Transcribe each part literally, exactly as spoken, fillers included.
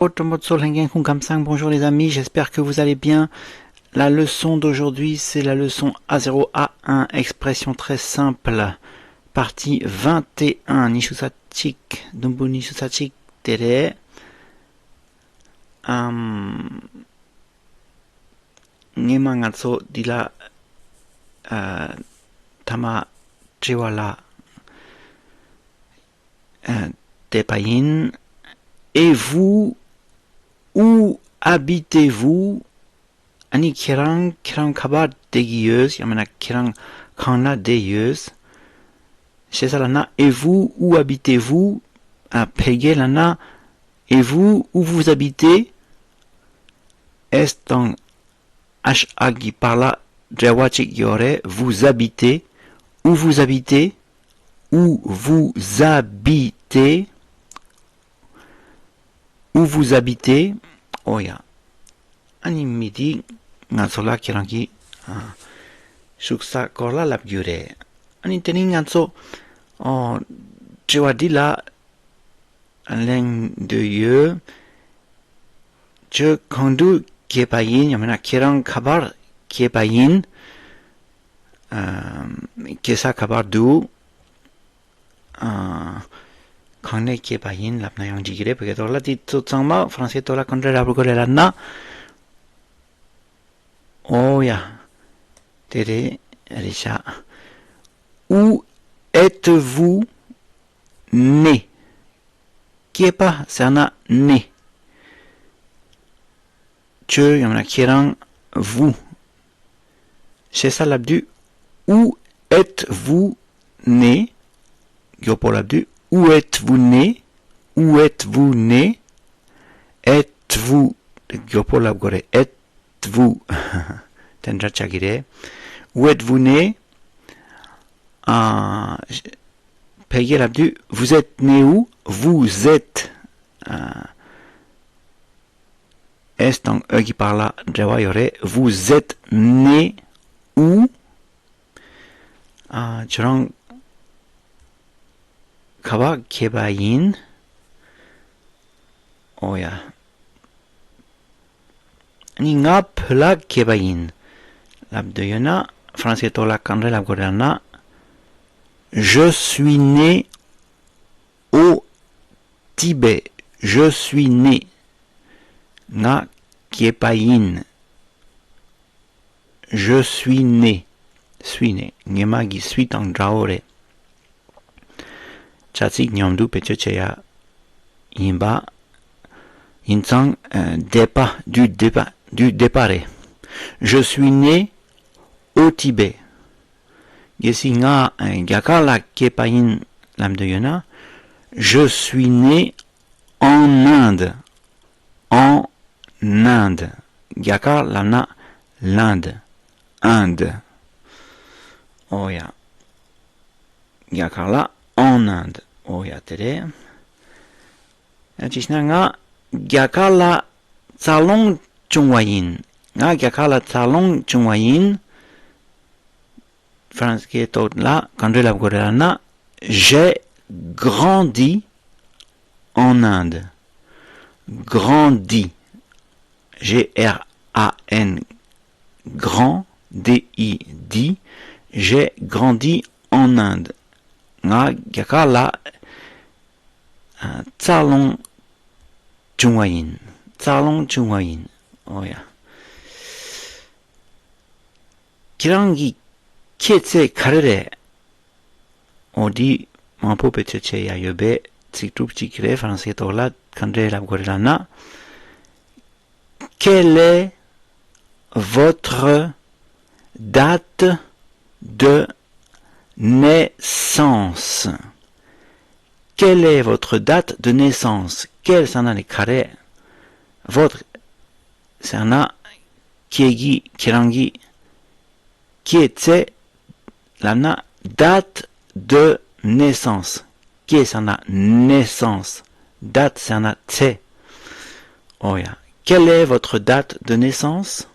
Otomozo Lengen Kung Kamsang, bonjour les amis, j'espère que vous allez bien. La leçon d'aujourd'hui, c'est la leçon A zéro A un, expression très simple, partie vingt et un, Nishusa Chik, Dumbu Nishusa Chik Tere. Euh, ངས་མ་ང་ཚོ་འདི་ལ་ཨ་ཐ་མ་དྲི་བ་ལ་ཨ་བལྟས་པ་ཡིན། Et vous, où habitez-vous? ཨ་ནི་ཁྱེད་རང་ཁྱེད་རང་ག་པར་བསྡད་ཀྱི་ཡོད། ཡང་མིན་ན་ཁྱེད་རང་གང་ན་བསྡད་ཡོད། ཞེས་ལབ་ན། Et vous, où habitez-vous? ཨ་ཕལ་སྐད་ལབ་ན། Et vous, où vous habitez? S དང་H ཨ་གི་བར་ལ་འབྲེལ་བ་གཅིག་ཡོད་རེད། Vous habitez, où vous habitez, où vous habitez, où vous habitez. ཨོ་ཡ། ཨ་ནི་མི་དེ་ང་ཚོ་ལ་ཁྱེད་རང་གི་ཨ་བཞུགས་ས་སྐོར་ལ་ལབ་རྒྱུ་རེད། ཨ་ནི་དེ་ནི་ང་ཚོ་ཨོ་དྲི་བ་འདི་ལ་གླེང་འདོད་ཡོད། ཁྱོད་གང་དུ་སྐྱེས་པ་ཡིན། ཡང་མིན་ན་ཁྱེད་རང་ག་པར་སྐྱེས་པ་ཡིན། ཨ་སྐྱེས་ས་ག་པར་འདུག་ཨ་གང་ནས་སྐྱེས་པ་ཡིན་ལབ་ན་ཡང་འགྲིག་གི་རེད། བོད་སྐད་ཐོག་ལ་དེ་ཚོ་ཚང་མ་ཧྥ་རན་སིའི་ཐོག་ལ་གང་འདྲ་ལབ་དགོས་རེད་ལབ་ན། ཨོ་ཡ། དེ་རེད་རེད་ཤག Où êtes-vous né? སྐྱེས་པ་ཟེར་ན་né། ཁྱོད་ཡང་ན་ཁྱེད་རང་། vous ཞེས་ལབ་དུས། Où êtes-vous né? མགྱོགས་པོ་ལབ་དུས། Où êtes-vous né? Où êtes-vous né? Êtes-vous མགྱོགས་པོ་ལབ་དགོས་རེད། Êtes-vous དེ་འདྲ་ཆགས་ཀྱི་རེད། Où êtes-vous né? ཨ་ཕལ་སྐད་ལབ་དུས། Vous êtes né où? Vous êtes ཨ་S དང་E གི་བར་ལ་འབྲེལ་བ་ཡོད་རེད། Vous êtes né où? ཨ་ཁྱོད་རང་ག་པར་སྐྱེས་པ་ཡིན། ཨོ་ཡ། ནི་ང་བོད་ལ་སྐྱེས་པ་ཡིན་ལབ་འདོད་ཡོད་ན། ཧྥ་རན་སིའི་ཐོག་ལ་གང་འདྲ་ལབ་དགོས་རེད་ན། Je suis né au Tibet. Je suis né. ང་སྐྱེས་པ་ཡིན། Je suis né. Suis né. ངེད་མ་གི་suis དང་འདྲ་བོ་རེད། བྱ་ཚིག་མཉམ་དུ་བེད་སྤྱོད་བྱེད་ཡ་ཡིན་པ། ཡིན་ཙང་ཨ་འདས་པ་དུས་འདས་པ་དུས་འདས་པ་རེད། Je suis né au Tibet. གལ་སྲིད་ང་ཨ་རྒྱ་གར་ལ་སྐྱེས་པ་ཡིན་ལབ་འདོད་ཡོད་ན། Je suis né en Inde. En Inde. རྒྱ་གར་ལབ་ན་l'Inde. Inde. ཨོ་ཡ། རྒྱ་གར་ལ་en Inde. ཨོ་ཡ་དེ་རེད། ཡང་ཅིག་ན་ང་རྒྱ་གར་ལ་འཚར་ལོངས་བྱུང་བ་ཡིན། ང་རྒྱ་གར་ལ་འཚར་ལོངས་བྱུང་བ་ཡིན། ཧྥ་རན་སིའི་ཐོག་ལ་གང་འདྲ་ལབ་དགོས་རེད་ལབ་ན། J'ai grandi en Inde. Grandi. G R A N. Grand. D I. Di. J'ai grandi en Inde. ང་རྒྱ་གར་ལ་ཨ་འཚར་ལོངས་བྱུང་བ་ཡིན། འཚར་ལོངས་བྱུང་བ་ཡིན། ཨོ་ཡ། ཁྱེད་རང་གི་ཁྱད་ཚད་ག་རེ་རེད། ཨོ་འདི་མང་པོ་བེད་སྤྱོད་བྱེད་ཡ་ཡོད་པའི་ཚིག་གྲུབ་ཅིག་རེད། ཧྥ་རན་སིའི་ཐོག་ལ་ག་འདྲས་ལབ་དགོས་རེད་ལབ་ན། Quelle est votre date de naissance? Quelle est votre date de naissance? Quelle ཟེར་ན་ནི་ག་རེ། votre ཟེར་ན་ཁྱེད་ཀྱི་ཁྱེད་རང་གི། ཁྱེད་ཚེ་ལབ་ན་date de naissance. ཁྱེད་ཟེར་ན་naissance. Date ཟེར་ན་ཚེ། ཨོ་ཡ། Quelle est votre date de naissance?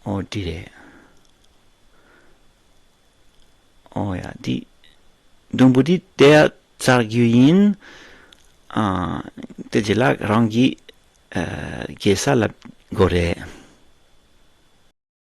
ཨོ་འདི་རེད། ཨོ་ཡ་འདི། དུམ་བུ་འདི་དེ་ཡ་ཚར་རྒྱུ་ཡིན། ཨ་དེ་རྗེས་ལ་རང་གི་ཨ་རྒྱལ་ས་ལ་དགོས་རེད།